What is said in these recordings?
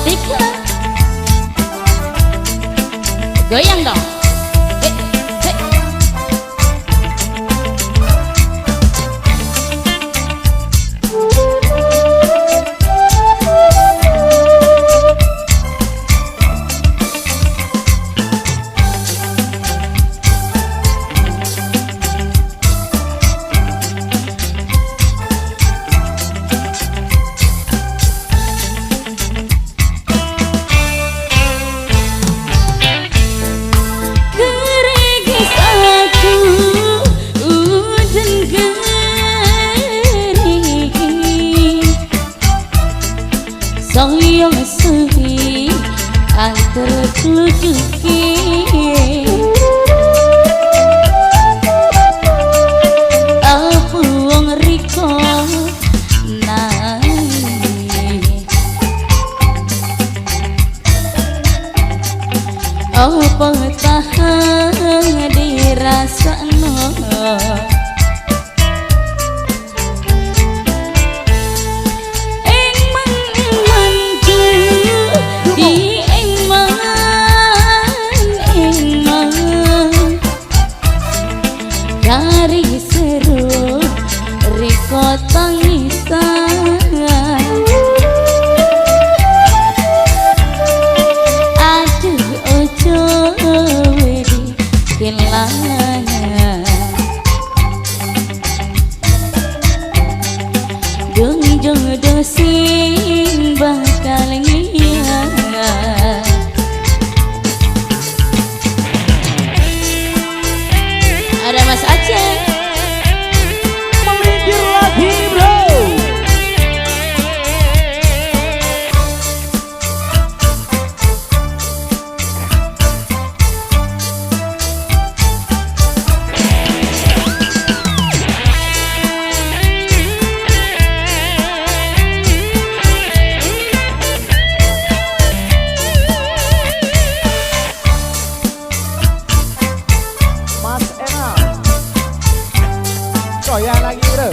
3. Goyang dong. Apa tahan dirasakno ing manju di ing man dari seru riko tangisan. Dung sing bakal ngilang. Ada Mas Aceh melintir lagi bro. Goyang lagi bro.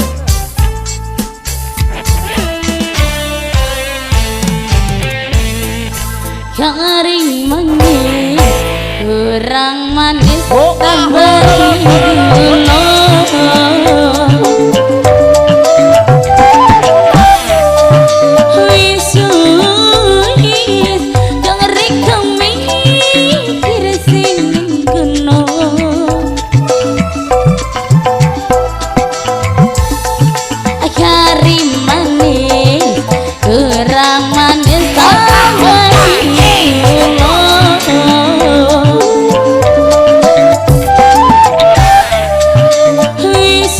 Garing manis, kurang manis, tambah gula. Wis wis, garing mikir sing kena. Manis, kurang manis, tambah gula. Wis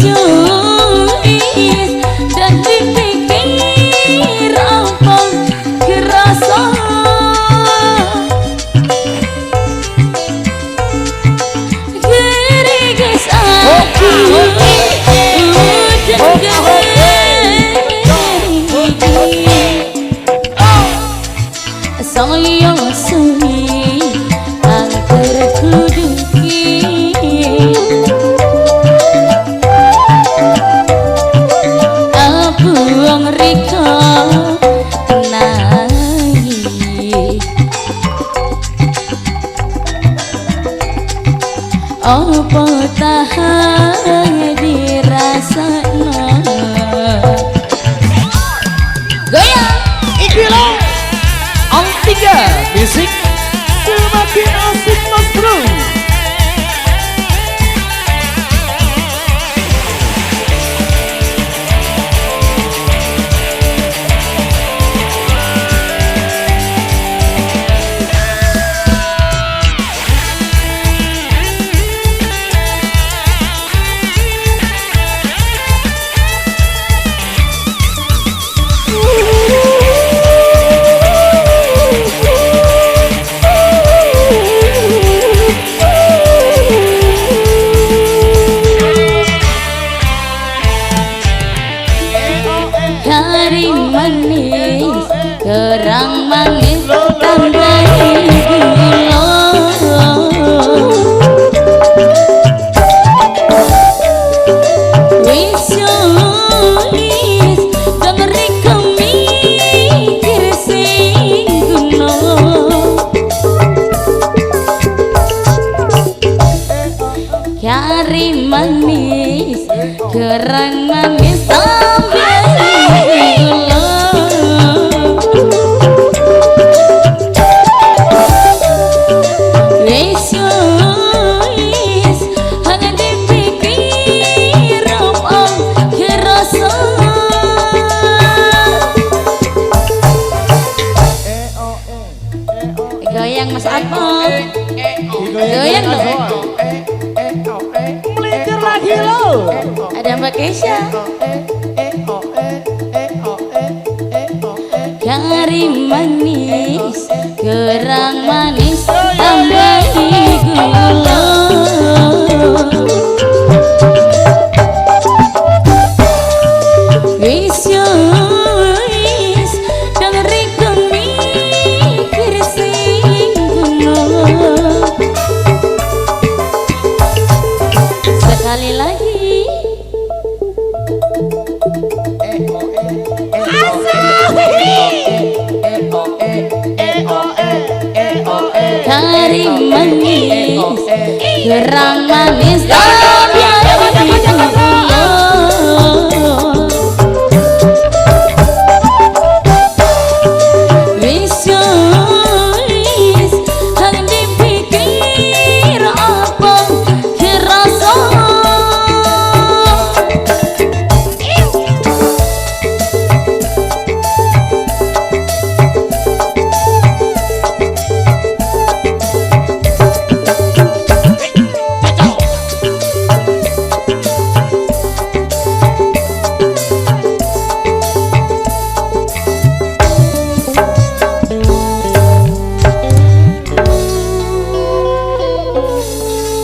wis, dan dipikir apa kerasa. Geriges aku udah saya suwi angker kuduki. Aku wong riko tenangi. Apa tahan dirasakno. Goyang iki lho. Tiga musik semakin asik mas bro. Garing manis, kurang manis, tambah gula. Wis wis, garing mikir sing guna. Kari manis kurang manis tambahi gula. Wis yo wis dang riko mikir sing guna. Sekali lagi kari manis kurang manis tambahi gula. Wis yo wis hang dipikir apa kirasa.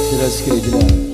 Jelas kira jelas.